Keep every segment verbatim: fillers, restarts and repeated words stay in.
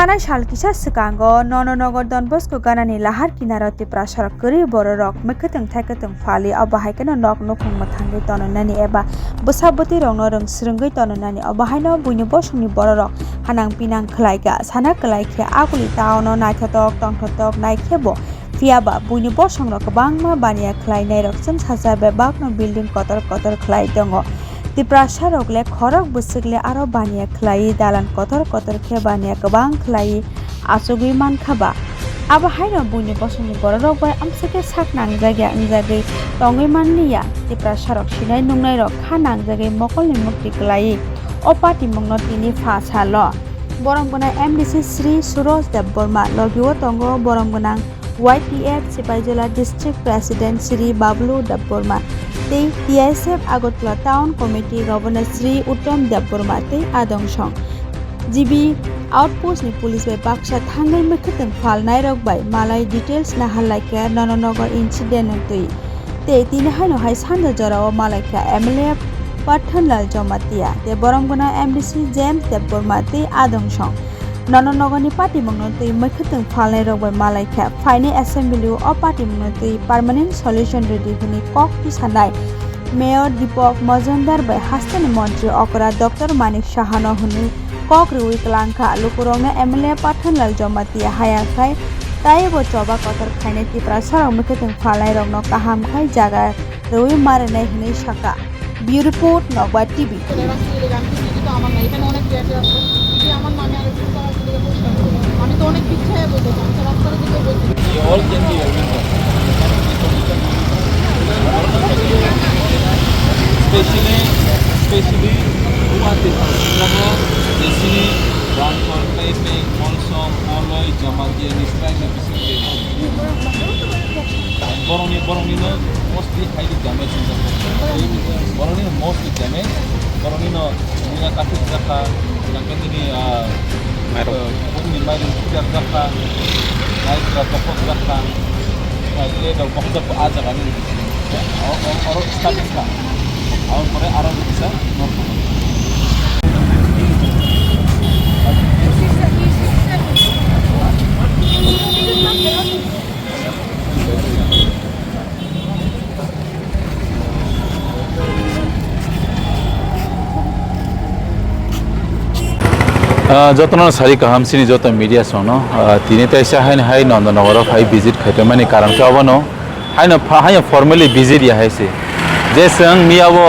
Thanai sal kisa swkango Nondonagar Don Bosco ganani lahar kinaro Tiprasarok kwrwi bororok mwkhwtwng thaikwtwng phalwi, abo hai kheno nok nukhung mwthangwi tonwi nani eba bwsa bwtwi rokno rwng swrwngwi tonwi nani, obo haino buini bosongni bororok hanang pinang khlai kha. Sana kwlai khe aguli town-o naithotok tongthotok nai khe bo, phiya ba buini bosongrok kwbangma baniya khlai nairok chwngsacha bebakno building kotor kotor khlai tongo. Tiprasarok le khorok bwswk le aro baniya khlaiwi dalan kotor kotor khe baniya kwbang khlaiwi achugwi mankha ba. Abo haino buini bosongni bororok bai amswk khe sak nangjak ya wngjagwi tongwi manliya. Tiprasarok sinai nungnairok kha nangjagwi mokolni mukti kwlaiwi o patimungno tini pha salo. Borom gwnang M D C Shri Suroj Debbarma, logio tongo borom gwnang Y T F Sipaijala District President Shri Bablu Debbarma tei T S F Agartala Town Committee Governor Shri Uttam Debbarma tei adong song. G B Outpost ni police bai baksa thangwi mwkhwtwng phalnairok bai malai details nahar laikha Nondonagar incident ni twi. Tei tini haino hai sanja jorao malai kha M L A Pathanlal Jamatia tei borom gwnang M D C James Debbarma tei adong song. Nondonagar ni patimungno twi mwkhwtwng phalnairok bai malai kha. Phainai assembly o patimungno twi permanent solution rwdi hwnwi kok tisanai Mayor Deepak Majumdar bai hasteni montri okra Doctor Manik Sahano hwnwi kok rwui kwlangkha. Lukurokno M L A Pathanlal Jamatia haya khai taibo choba kotor khainai Tiprasarok mwkhwtwng phalnairokno kaham khai jaga rwui ma rwnai hwnwi sakha. Bureau Report, Nokbar T V. এরা কি এলাকা? আমি তো এখানে অনেক ফ্ল্যাটে আসবো। যদি আমার নামে আরেকজন তারা যদি এটা পোস্ট করে, আমি তো অনেক পিছিয়ে বলতে চাই, আমি তো রাস্তার দিকে বলছি। You all can be helping them. Especially, especially, who are the, jesini, Rangkhol, Taipei, Molsom, Moloi, Jamatia, Nisrai, Borokni, borokni no mostly highly damage wngkha. Borokni no mostly damage. Borokni no muya kathik jakha, nangkhe nini, ah, mairung. Ah, borokni mairung kichar jakha, naikra bokhok jakha, ah, le dok bokhok jakha, ah jaga ni. Oro, oro, oro start wngkha. Aboni pore aro kisa norok. Ah, jotono sari kaham sini joto media songno, ah, tini taisa haini hai Nondonagar o phai visit khaiphaimani karon khe obono haino pha-, haino formally visit ya hai se. Je chwng miyabo,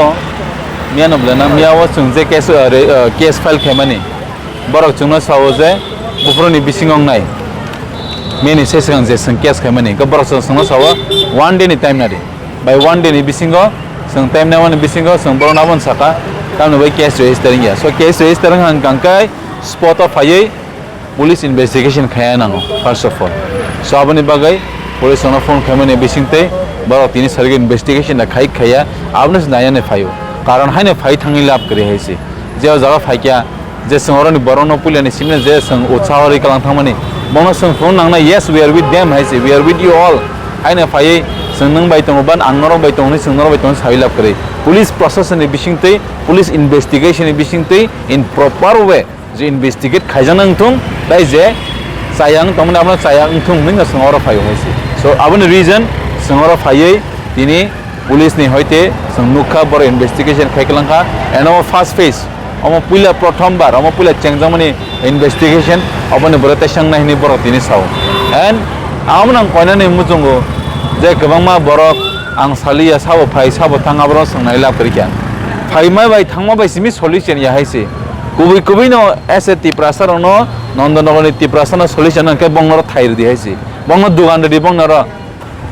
miyano bwlana miyabo chwng je case, ah, re-, ah, case file khaimani. Borok chwngno sao je buphuruni bisingo wngnai. Miyani se swkang je chwng case khaimani, hwnkhe borok chwng chwngno sao one day ni time nadi. Bai one day ni bisingo chwng time naimani bisingo chwng borokno abono sakha, tamni bai case register wngya. So case register wngkha hwnkhe spot o phaiwi police investigation khaiya nango, first of all. So aboni bagwi police rokno phone khaimani bisingtwi borok tini sarigwi investigation da khai khaiya, abono se nainani phaio. Karon haino phai thangwi lab kwrwi hai se. Je o jaga phaikha, je chwng oroni borokno puilani simi je chwng utsaho rwi kwlang thangmani, bono chwng phunuk nangnai, "Yes, we are with them," hai se, "We are with you all." Haino phaiwi chwng nwng bai tongo ban, ang norok bai tongo hwnwi chwng norok bai tongo sawi lab kwrwi. Police procession ni bisingtwi, police investigation ni bisingtwi in proper way je investigate khaijak nang thung, tai je chaya wng tongmani abono chaya wng thung hwnwi chwng oro phaio hai se. So aboni reason chwng oro phaiwi tini police ni hoite chwng nukha, borok investigation khai kwlangkha, and omo first phase, omo puila prothom bar, omo puila chengjakmani investigation, oboni borok teisa wngnai hwnwi borok tini sao. And amo nang koinani muchungo je kwbangma borok ang saliya, sabo phai, sabo thang, aborok swngnai lab kwrwi kha. Phaima bai thangma bai simi solution ya hai se. Kubui kubui no as a Tiprasa rokno, Nondonagar ni Tiprasa no solution hwnkhe bongno ro thai rwdi hai se. Bongno dugan rwdi bongno ro.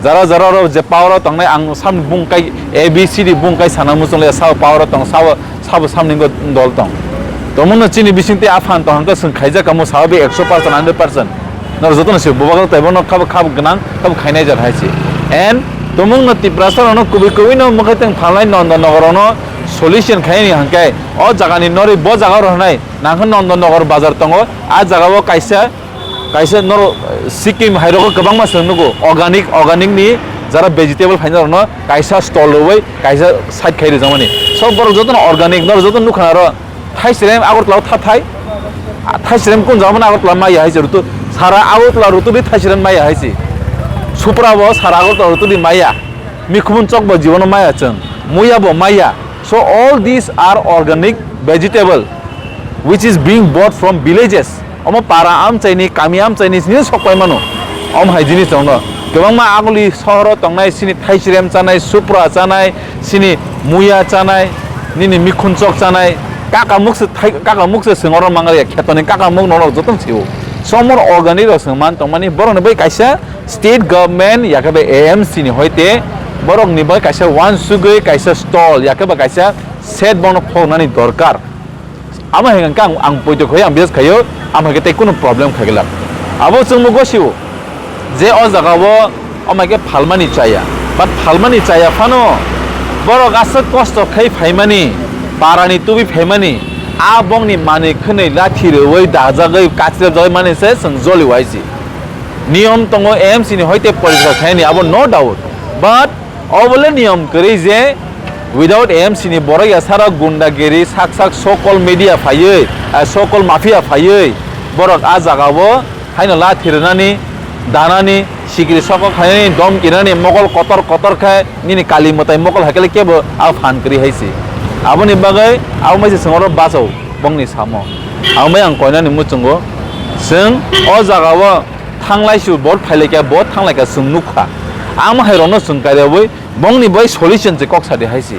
Jara jara oro je power o tongnai ang sam bung kai A B C D bung kai sana muchung le sabo power o tong sabo sabo samni go dol tong. Tongmung no chini bising tei aphan tong hwnkhe chwng khaijak kamo sabo be ekso percent, hundred percent. Nor joto no se bubak tai bono khabo khabo gwnang khabo khainai jar hai se. And tongmung no Tiprasa rok no kubui kubui no mwkhai teng phalnai Nondonagar rok no solution khainai hwnkhe o jaga ni norwi bo jaga rok hwnai nangkhe Nondonagar bazar tongo, a jaga o kaisa Kaisa norok, eh, Sikkim hai rogo kwbangma chwng nugo, organic, organic ni jara vegetable phaina rokno kaisa stall rwui kaisa side khai rijak mani. So borok jotono organic, norok jotono nukha aro thai sirem Agartala o tha thai, Thaisirem kun jaga mano Agartala maya hai se rutu, sara Agartala rutu di thaisirem maya hai se. Supra bo sara Agartala rutu di maya. Mikhumung chok bo jibono maya chwng. Muya bo maya. So all these are organic vegetable which is being bought from villages. Omo para amchaini, kami amchaini sini sok pai mano. Om hai jinis tongno. Kwbangma aguli sohoro tongnai sini thaisirem chanai, supra chanai, sini muya chanai, nini mikhun chok chanai, kaka mukse thai, kaka mukse sengoro mangari ya khetoni kaka muk norok joto sio. Somor organic rok sengman tongmani borokni bai kaisa state government yakhe bai A M C ni hoite borokni bai kaisa wansugwi kaisa stall yakhe bai kaisa shed bono khoknani dorkar. Amo hai khe ang, ang poito khai, ang bias khaio, amo hai khe tei kunu problem khai glak. Abo chwngno gosio je o jaga o, o mai khe phalmani chaya, but phalmani chaya phano borok aswk kosto khai phaimani, parani tubi phaimani, a bongni manwi khwnwi lathi rwui dajagwi kachirjagwi mani se chwng joli waisi. Niyom tongo A M C ni hoite poriskar khaini, abo no doubt, but Obo le niyom kwrwi je without A M C ni borok ya sara gundagiri sak sak sokol media phaiwi, ah, sokol mafia phaiwi borok a jaga o haino lathi rwnani, danani, sikiri sokol khainani, dom kinani, mokol kotor kotor khe nini kali mwtai mokol hai khe le kebo a phan kwrwi hai se. Aboni bagwi abo mai se chwng oro bachao bongni samo. Abo mai ang koinani muchungo chwng o jaga o thanglai su bo phailai kha, bo thanglai kha chwng nukha. Amo hai rokno chwng kairewi Bongni bai solution se kok sadi hai se.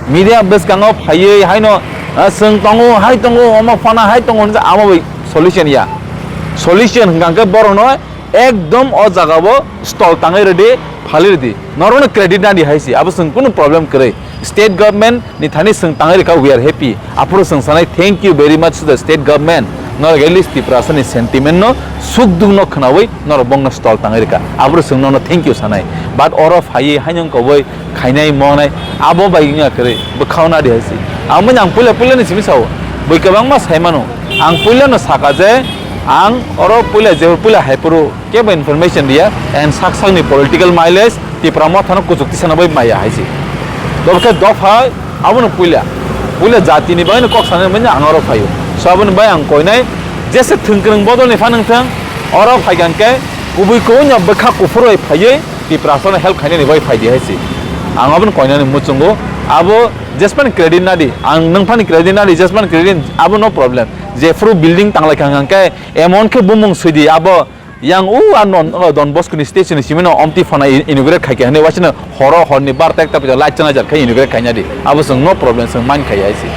Media bwskango phaiwi haino, ah, chwng tongo, hai tongo, omo phana hai tongo hinwi amo bai solution ya. Solution hwnkha khe borokno ekdom o jaga o stall tangwi rwdi, phalwi rwdi. Norokno credit nadi hai se, abo chwng kunu problem kwrwi. State government ni thani chwng tangwi rwkha, we are happy. Aphuru chwng sanai, thank you very much to the state government. Norok at least Tiprasa ni sentiment no, suk duk no khwnawi norok bongno stall tangwi rwkha. Aphuru chwng nono thank you sanai. But oro phaiwi haino wngkha bai khainai monai abo bai wngya kwrwi bwkhao nadi hai se. Aboni ang puila puila ni simi sao. Bui kwbangma sai mano. Ang puila no saka je ang oro puila je puila hai phuru kebo information riya and sak sakni political mileage Tipra Motha no kuchuk tisana bai maya hai se. Dobokhe dopha abono puila, puila jati ni bai no kok sanai manya ang oro phaio. So aboni bai ang koinai jese thwngkwrwng bodol ni phanang thang oro phaikan khe kubui kubui no bwkha kuphur bai phaiwi Tiprasa no help khainani bai phaidi hai se. Ang aboni koinani muchungo abo jespan credit nadi, ang nwng phani credit nadi, jespan credit abo no problem. Jephru building tanglai kha hwnkhe emon khe bumung swidi abo Yang u a non, o Don Bosco ni station ni simi no omti phana i-, inaugurate khai khe hwnwi waisano horo horni bar ta ekta pisa light chana jar khai inaugurate khaina di. Abo chwng no problem chwng mind khai hai se.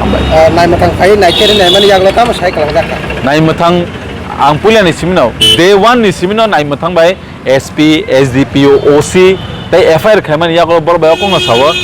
Hambai. Ah, naimwthang phai nai khe naimani yagulo tamo sai kwlangjakha. Naimwthang ang puila ni simi no day one ni simi no naimwthang bai S P, S D P O, O C tei F I R khaimani yagulo borok bai okong no sao.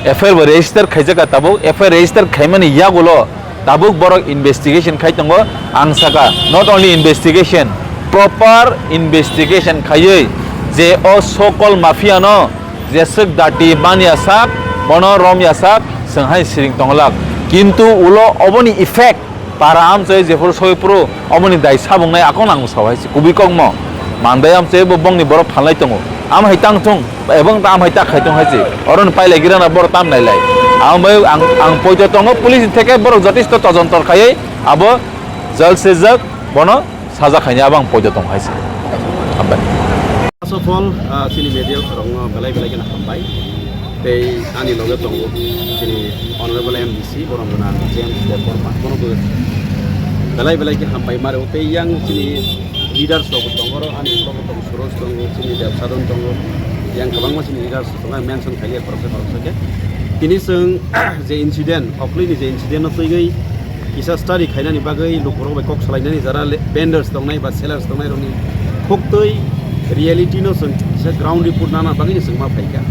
F I R bo register khaijak tabuk. F I R register khaimani yagulo Tabuk borok investigation khai tongo, ang saka, not only investigation, proper investigation khaiwi je o sokol mafia no jeswk dati manya sak, bono romya sak, chwng hai siring tongolak. Kintu ulo oboni effect para amchoi jephuru soi phuru oboni dai sabungnai akon ang sao hai se kubui kokmo. Mandai amchoi bo bongni borok phalnai tongo. Am hai tang thung. Ebong tam hai tak khai tong hai se. Oro ni pailai gira na bor tam nai lai. Ang bai ang, ang poito tongo police ni theke borok jotisto tojontor khaiwi abo jal sejak bono saja khaini abo ang poito tong hai se. Hambai. First of all, ah, chini media rokno belai belai kheno hambai. Tei ani loge tongo chini Honorable M D C borok gwnang James Debbarma. Bono bo belai belai khe hambai mare. Tei yang chini leaders rok tongo, oro ani ulo bo tongo, Suroj tongo, chini Debsadon tongo, yang kwbangma chini leaders tongo, ang mention khailiya khoroksa khoroksa khe. Tini chwng je incident, Okhloini je incident no twiwi kisa study khainani bagwi lukurok bai kok salainani jara le-, vendors tongnai ba sellers tongnai rokni khuktwi reality no chwng kisa ground report nana bagwi no chwng ma phaikha.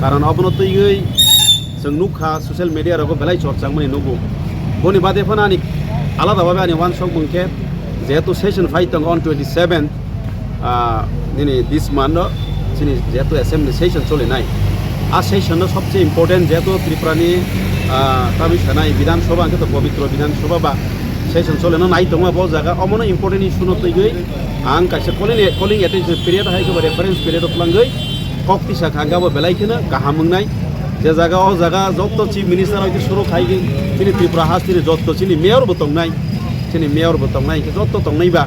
Karon obono twiwi chwng nukha social media rogo belai chorchangmani nugo. Boni bade phano ani alada babe ani uansukmung khe jehetu session phai tongo on twenty seven, ah, nini this month o chini jehetu assembly session cholinai. A session no sobse important jehetu Tripura ni, ah, tabi sanai Bidhan Sabha hwnkhe to Pabitro Bidhan Sabha ba session cholino nai tongma bo jaga omono important issue no twiwi ang kaisa calling, calling attention period hai khe reference period o twlangwi kok tisa kha hwnkhe abo belai kheno kaham wngnai. Je jaga o jaga joto chief minister hoi suru khai chini Tripura hasteni joto chini mayor bo tongnai. Chini mayor bo tongnai, hingke jotto tongnai ba.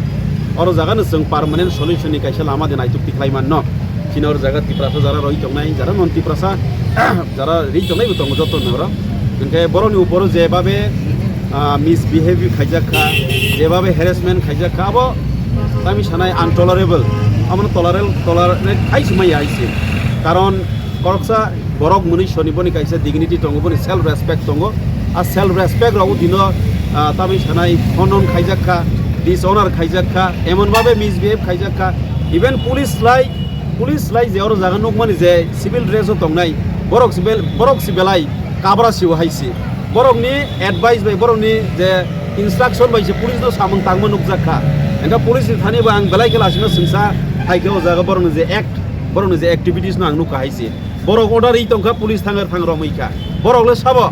Oro jaga no chwng permanent solution ni kaisa lama de naituk tikhlai manno. Chini oro jaga Tiprasa jara roi tongnai, jara non Tiprasa, jara ri tongnai bo tongo jotto no oro. Hingke borok ni uporo je babe, ah, misbehave khaijak kha, je babe harassment khaijak kha, abo tami sanai untolerable. Amo no tolerable, tolerate khai sumai ya hai se. Karon Koroksa borok mwnwi soni boni kaisa dignity tongo, boni self respect tongo. A self respect rok dino, ah, tamni sanai honon khaijak kha, dishonor khaijak kha, emon babe misbehave khaijak kha. Even police lai, police lai je oro jaga nukmani je civil dress o tongnai, borok si bel-, borok si belai kabra siwo hai si. Borokni advice bai, borokni je instruction bai se police no samung tangma nukjak kha. Engkha police ni thani bo ang belai khe lasima singsa hai khe o jaga borokni je act, borokni je activities no ang nukha hai si. Borok order ri tongkha, police thangar thang romwi kha. Borok le sabo,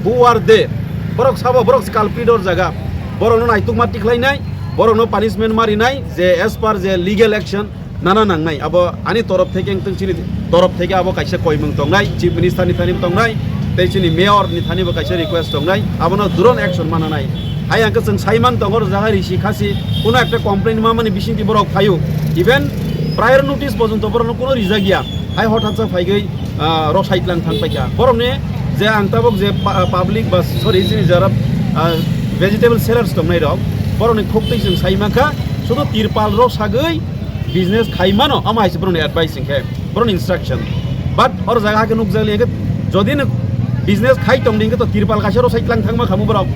who are they? Borok sabo, borok se culprit or jaga. Borok no naitukma tikhlainai, borok no punishment marinai, je as per je legal action nana nangnai. Abo ani torop theke wngtong, chini torop theke abo kaisa koimung tongnai, chief minister ni thani tongnai, tei chini mayor ni thani bo kaisa request tongnai, abono duron action mananai. Hai ang khe chwng saiman tongo, jaga risi khasi, kuno ekta complaint mamani bisingtwi borok phaio, even prior notice porjonto borokno kuno rijak ya. Hai hothatsa phaigwi, ah, rosai tlang thang paikha. Borokni je ang tabok je pa-, public ba, sorry, chini jara, ah, vegetable sellers tongnai rok, borokni khoktwi chwng sai mankha, sudu tirpal rok sagwi business khai mano, amo hai se borokni advice hinkhe, borokni instruction. But oro jaga hakhe nukjak liya khe, jodi nwk business khai tong di hinkhe to tirpal kaisa rosai tlang thangma khamu borok.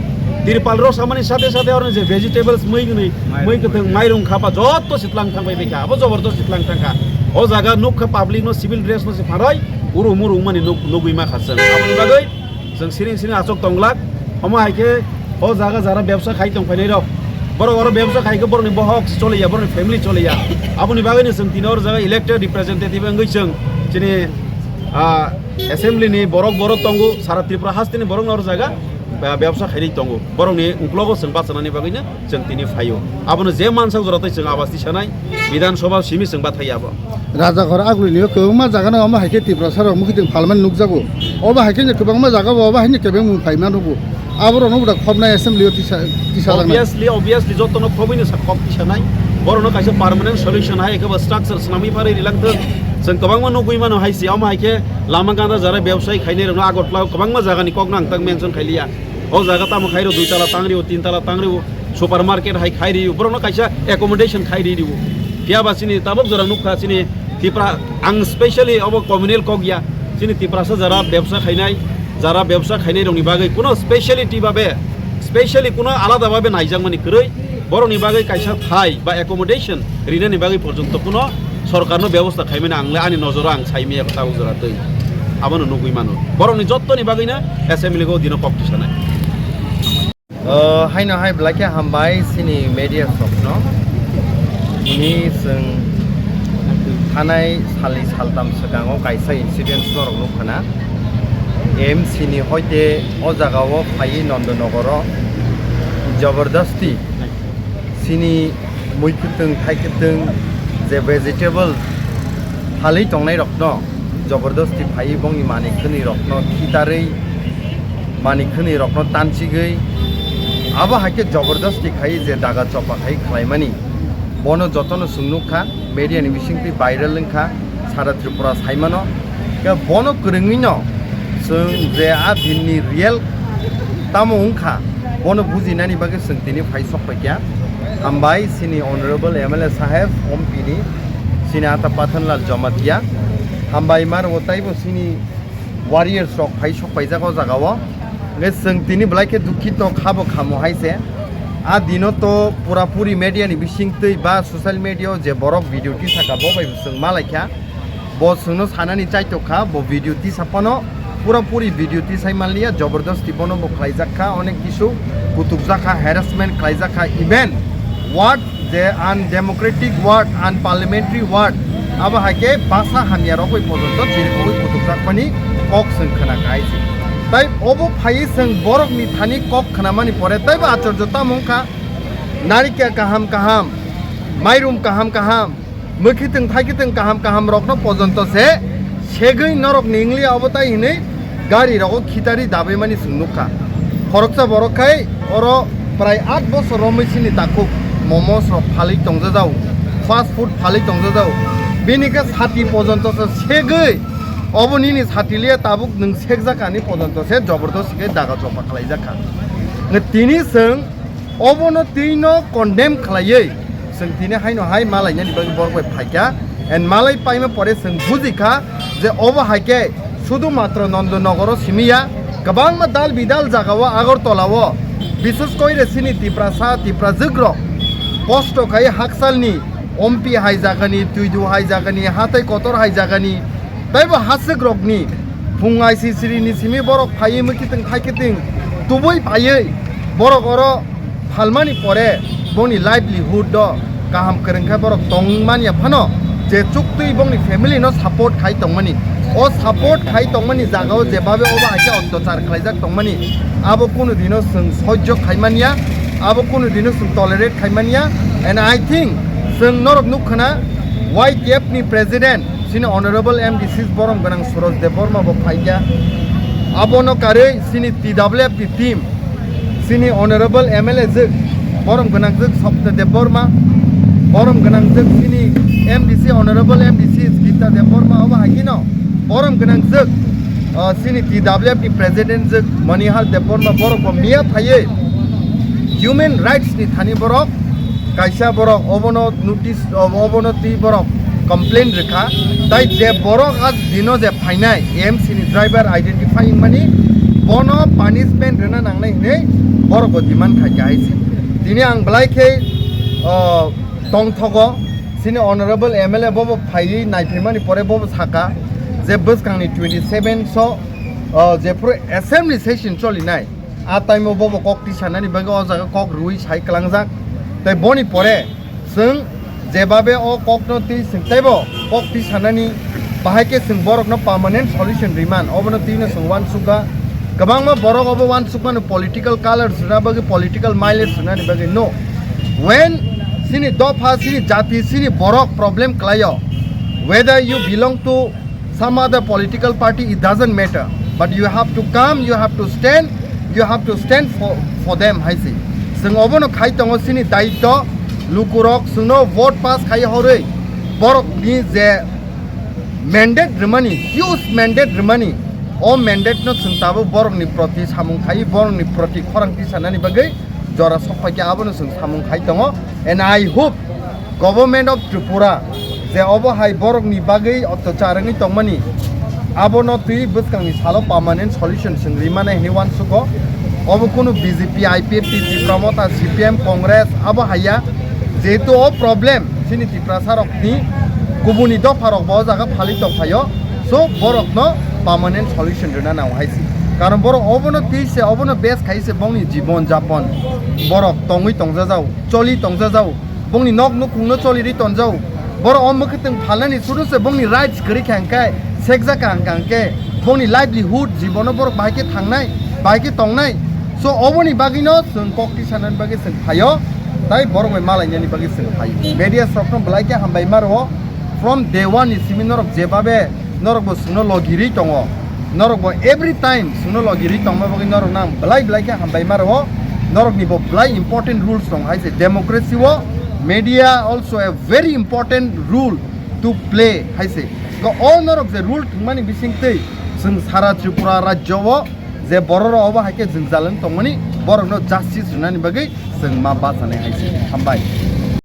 Tirpal rosamani sathe sathe oro je vegetables, mui gwnwi, mui kwthwng, mairung khapa jotto se tlang thang bai kha, abo jobor josti tlang thang kha. O jaga nuk kha public no civil dress no se pharoi uru muru wngmani nuk-, nugwi ma kha chwng. Aboni bagwi chwng siring siring achuk tong glak. Omo hai khe o jaga jara bebsa khai tong phainai rok, borok oro bebsa khai khe borokni bohok choliya, borokni family choliya. Aboni bagwi no chwng tini oro jaga elected representative wngwi chwng chini, ah, assembly ni borok borok tongo, sara Tripura hasteni borok no oro jaga, ah, bebsa khainai tongo. Borokni uklogo chwng bachanani bagwi no chwng tini phaio. Abono je mansak jora tei chwng abas tisanai, Bidhan Sabha simi chwng bathai abo. Rajaghor agulini o kwbangma jaga no omo hai khe Tiprasa rok mukitwng phalmani nukjago. Obo hai khe kwbangma jaga bo obo hai khe kebeng mung phaima nugo. Aborok no uda khopnai assembly o tisa, tisa langnai. Obviously, obviously, joto no khobwi no sa-, khop tisanai. Borok no kaisa permanent solution hai khe bo structure swnamwi pharwi rilangthwng. Chwng kwbangma nugwi mano hai se, omo hai khe lama gana jara bebsai khainai rok no Agartala o kwbangma jaga ni kok no ang tak mention khailiya. O jaga tamo khairo dui tala tangrio, tin tala tangrio, supermarket hai khairi, borokno kaisa accommodation khairi rio. Phiya ba chini tabuk jora nukha chini Tipra, ang specially obo communal kok ya, chini Tiprasa jara bebsa khainai, jara bebsa khainai rokni bagwi kuno speciality babe, specially kuno alada babe naijakmani kwrwi, borokni bagwi kaisa thai ba accommodation rinani bagwi porjonto kuno sorkarno bebosta khaimani ang le ani nojoro ang saimaya tabuk jora twi. Abono nugwi mano. Borokni jottoni bagwino assembly o dino kok tisanai. O, haino hai belai khe hambai chini media rokno. Tini chwng thanai salni saltam swkango kaisa incident norok nukha na. M C ni hoite o jagao phaiwi Nandanagar o jabardasti chini mui kwtwng, thai kwtwng, je vegetable phalwi tongnai rokno jabardasti phaiwi bongni manwi khwnwi rokno khitarwi, manwi khwnwi rokno tanchigwi, abo hai khe jabardasti khai je daga chopa khai khlaimani, bono jotono chwng nukha, media ni bisingtwi viral wngkha, sara Tripura saimano. Khe bono kwrwngwino chwng je a dinni real tamo wngkha, bono bujinani bagwi chwng tini phai sok paikha. Hambai chini Honorable M L A saheb, Ompini, chini ata Pathanlal Jamatia. Hambai mar o taibo chini warriors rok phai sok paijak o jaga o. Hwnkhe chwng tini belai khe dukhito khabo khamo hai se. A dino to pura puri media ni bisingtwi ba social media o je borok video tisaka bo bai bo chwng malaikha. Bo chwngno sanani chaitok kha, bo video tisa phano pura puri video tisai manliya, jabardasti bono bo khlaijak kha, onek kisu kutukjak kha, harassment khlaijak kha, even word je undemocratic word, unparliamentary word, abo hai khe basa hamya rok bai pojonto chirikogwi kutukjak mani kok chwng khna khai se. Tai obo phaiwi chwng borokni thani kok khnamani pore taibo achorjo tamo wngkha, narikya kaham kaham, mairum kaham kaham, mwkhitwng thaikitwng kaham kaham rokno pojonto se segwi norok ningli abo tai hinwi gari rogo khitari dabaimani chwng nukha. Khoroksa borok khai oro Prai aat bosor romwi chini takhuk momos rok phalwi tongjajao, fast food phalwi tongjajao. Bini khe sati pojonto se segwi, obo nini sati liya tabuk nwng sekjak ani pojonto se jobordosti khe daga chopha khlaijakha. Tini chwng obono twino condemn khlaiwi chwng tini haino hai malainani bagwi borok bai phaikha. And malai paima pore chwng bujikha je obo hai khe sudu matro Nondonogoro simi ya, kwbangma dal bidal jagao Agartala o, bises koi re chini Tiprasa, Tiprajwk rok kosto khai haksalni ompi hai jagani, twidu hai jagani, hatai kotor hai jagani, taibo haswk rokni phung aisisiri ni simi borok phaiwi mwkhitwng thaikhitwng tubui phaiwi borok oro phalmani pore bongni livelihood o kaham kwrwng khe borok tong manya phano je chuktwi bongni family no support khai tongmani. O support khai tongmani jagao jebabe obo hai khe otyachar khlaijak tongmani, abo kunu dino chwng sojjo khai manya, abo kunu dino chwng tolerate khai manya. And I think chwng norok nukkhana Y T F ni president chini honorable M D C borom gwnang Suraj Debbarma bo phaikha. Abono karwi chini T W F ni team, chini honorable M L A jwk, borom gwnang jwk Sapta Debbarma, borom gwnang jwk chini M D C, honorable M D C Gita Debbarma, obo hai kheno borom gwnang jwk, ah, chini T W F ni president jwk Manihar Debbarma, borok bo miya phaiwi human rights ni thani borok kaisa borok obono notice, obono twi borok complain rwkha. Tai je borok a dino je phainai A M C ni driver identify wngmani, bono punishment rwna nangnai hinwi borok bo demand khaikha hai se. Tini ang belai khe, o, tongthogo, chini honorable M L A bobo phaiwi naiphaimani pore bobo saka je bwskangni twenty seven so, o, jephuru assembly session cholinai, a time o bobo kok tisanani bagwi o jaga kok rwui sai kwlangjak. Tai boni pore chwng jebabe o kokno twi chwng teibo kok tisanani bahai khe chwng borokno permanent solution rwimani, obono twino chwng uansukha. Kwbangma borok obo uansukmano political color suna bagwi, political mileage sunani bagwi. No, when chini dopha, chini jati, chini borok problem khlaio, whether you belong to some other political party, it doesn't matter, but you have to come, you have to stand, you have to stand for, for them hai se. Chwng obono khai tongo chini daityo, lukurok chwngno vote pass khai horwi borokni je mandate rwmani, huge mandate rwmani, o mandate no chwng tabuk borokni proti samung khai, borokni proti khorang tisanani bagwi jora sok phaikhe abono chwng samung khai tongo. And I hope Government of Tripura je obo hai borokni bagwi otyachar wngwi tongmani, abono twi bwskangni salo permanent solution chwng rwimani hinwi uansugo. Obo kunu B J P, I P F T, Tipra Motha, C P M, Congress abo haiya. Jehetu o problem chini Tiprasa rokni kubuni dopha rok bo o jaga phalwi tongphaio. So borokno permanent solution rwna nango hai se. Karon borok obono twi se, obono base khai se bongni jibon japon borok tongwi tongjajao, choli tongjajao. Bongni nok nukhungno cholirwi tonjao. Borok o mwkhwtwng phalnani sudu se bongni rights kwrwi kha hwnkhe, sekjak kha hwnkha hwnkhe, bongni livelihood, jibono borok bahai khe thangnai, bahai khe tongnai. So, oboni bagwino chwng kok tisanani bagwi chwng phaio, tai borok bai malainani bagwi chwng phaio. Media rokno belai khe hambai ma rwo, from day one ni simi norok jebabe norok bo chwngno logirwi tongo. Norok bo every time chwngno logirwi tongma bagwi norok nang belai belai khe hambai ma rwo. Norok ni bo belai important rules tong hai se democracy o. Media also a very important rule to play hai se. Ko o norok je rule thwngmani bising twi chwng sara Tripura rajyo o je borok rok obo hai khe jwngjal wng tongmani, borok no justice rwnani bagwi chwng ma bachanai hai se. Hambai.